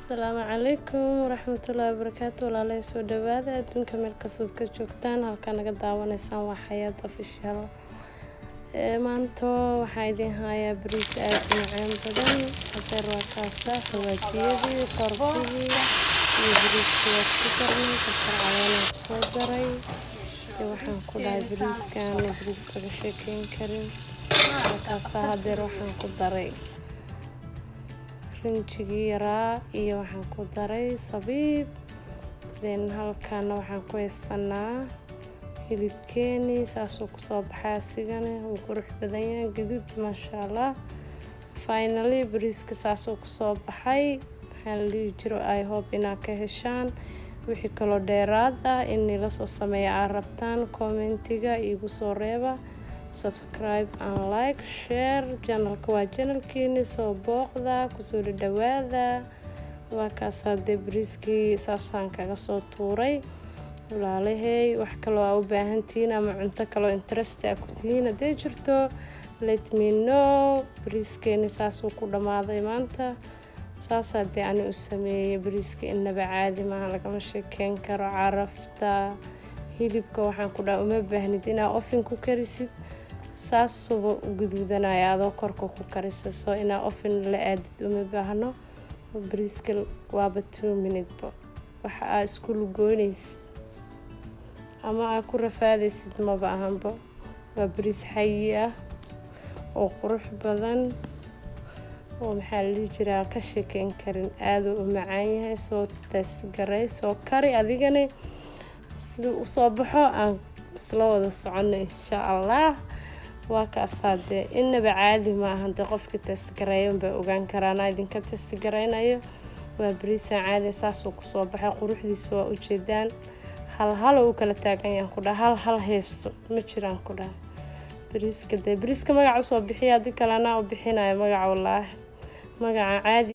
Asalaamu calaykum waraxmatullaahi wabarakaatu. Walaalahay, soo dhawaada. Adduunka meel kastood ka joogtaan, halkaa naga daawanaysaan waa Xayaat Official. Maanta waxaa idin hayaa bariis aada u macaan badan. Hadeer waa kaasa xawaajiyadii, qorfihii iyo bariiskii waa isku darnay, kabsar caleenaan kusoo daray. Waxaan ku dhahay, bariiskan bariis laga sheekeyn karin. Waa kaasa. Hadeer waxaan ku daray rinjigii yaraa iyo waxaan ku daray sabiib. Then halkaana waxaan ku haysanaa hilibkeeni. Saasuu kusoo baxay asigana, wuu qurux badan yahay, gaduud, maasha Allah. Finally bariiska saasuu kusoo baxay. Waxaa la dhihi jiro, I hope inaad ka heshaan. Wixii kaloo dheeraad ah in nila soo sameeya aad rabtaan, commentiga iigu soo reeba. Subscribe and like, share. Channelka waa channelkiini, soo booqda, kusoo dhadhawaada. Waa kaasaa dee, bariiskii saasaan kaga soo tuuray. Walaalahey, wax kaloo aa u baahantihiin ama cunto kaloo interest a ku tihiin hadday jirto, let me know. Bariiskeeni saasuu ku dhammaaday maanta. Saasaa dee ani u sameeyey bariiska. Inaba caadi maaha, lagama sheekeyn karo carafta hilibka. Waxaan ku dhaha, uma baahnid inaa oven ku karisid, saasuba u guduudanaya adoo korka ku karisa. Soo inaa oven la aadid uma baahno. Bariiska waaba 2 minute ba. Waxa aa isku lugoynaysid ama aa ku rafaadaysid maba ahanba. Waa bariis xayi ah oo qurux badan oo, maxaa la dhihi jiraa, ka sheekeyn karin, aaduu u macaan yahay. Soo test garay, soo kari adigana. Siduu usoo baxo aan isla wada socono, insha Allah. Waa kaasaa dee, inaba caadi maahan dee. Qofkii test gareeyo baa ogaan karaa. Anaa idinka test gareynayo. Waa bariisaan caadi, saasuu kusoo baxay. Quruxdiisa waa ujeedaan, hal hal u kala taagan yahan ku dhaha, hal hal haysto ma jiraan ku dhaha. Bariiska dee, bariiska magaca usoo bixiya, haddii kale anaa u bixinayo magaca. Wallaahi magaca caadi.